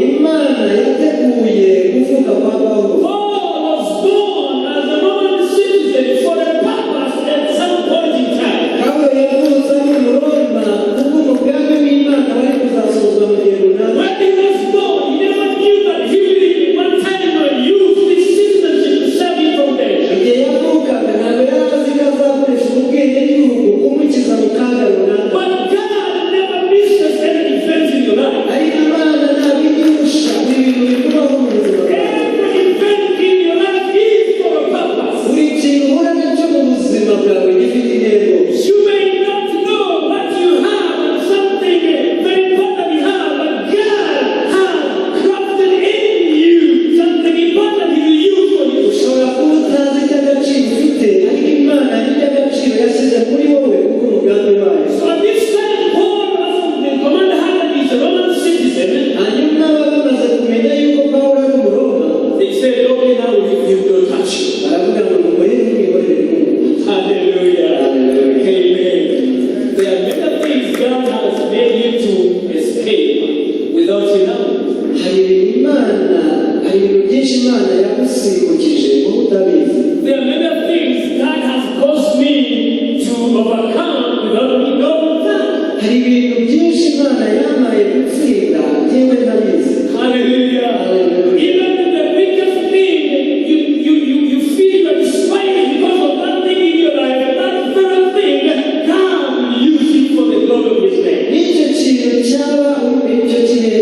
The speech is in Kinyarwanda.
Imana yateguye kuvuka kwa Pawulo. Paul was born as a Roman citizen for a purpose at some point in time. Pawulo yavutse ari Umuroma kubw'umugambi w'Imana wari kuzasozwa mu gihe runaka. When he was born, he never knew that he will one time use this citizenship to save him from danger. Igihe yavukaga, ntabwo yari azi ko azakoresha ubwenegihugu kumukiza mu kaga runaka. But God never misses any event in your life. Ariko Imana ntabwo ijya ibintu bikubaho mu buzima bwawe. Every event in your life is for a purpose. Buri kintu uhura nacyo mu buzima bwawe gifite intego. You may not know what you have and something very important you have, but God has crafted in you something important He will use for you. Ushobora kuba utazi icy'agaciro ufite, ariko Imana hari iby'agaciro yashyize muri wowe kubw'umugambi wayo. So at this time, Paul, after the commander heard that he's a Roman citizen, Hanyuma bamaze kumenya yuko Pawulo ari Umuroma, they said, "Okay, now we leave him, don't touch you." baravuga ngo mumuhe, mwihorere. Hallelujah. Hallelujah. Amen. There are many things God has made you to escape without you knowing. Hari ibintu byinshi Imana yagusimbukije wowe utabizi. There are many things God has caused me to overcome without me knowing that. Hari ibintu byinshi Imana yampaye gutsinda njyewe ntabizi. Hallelujah. Hallelujah. Even the weakest thing you feel you are despised because of that thing in your life, that very thing, God will use it for the glory of His name. N'icyo kintu cyaba icyo gihe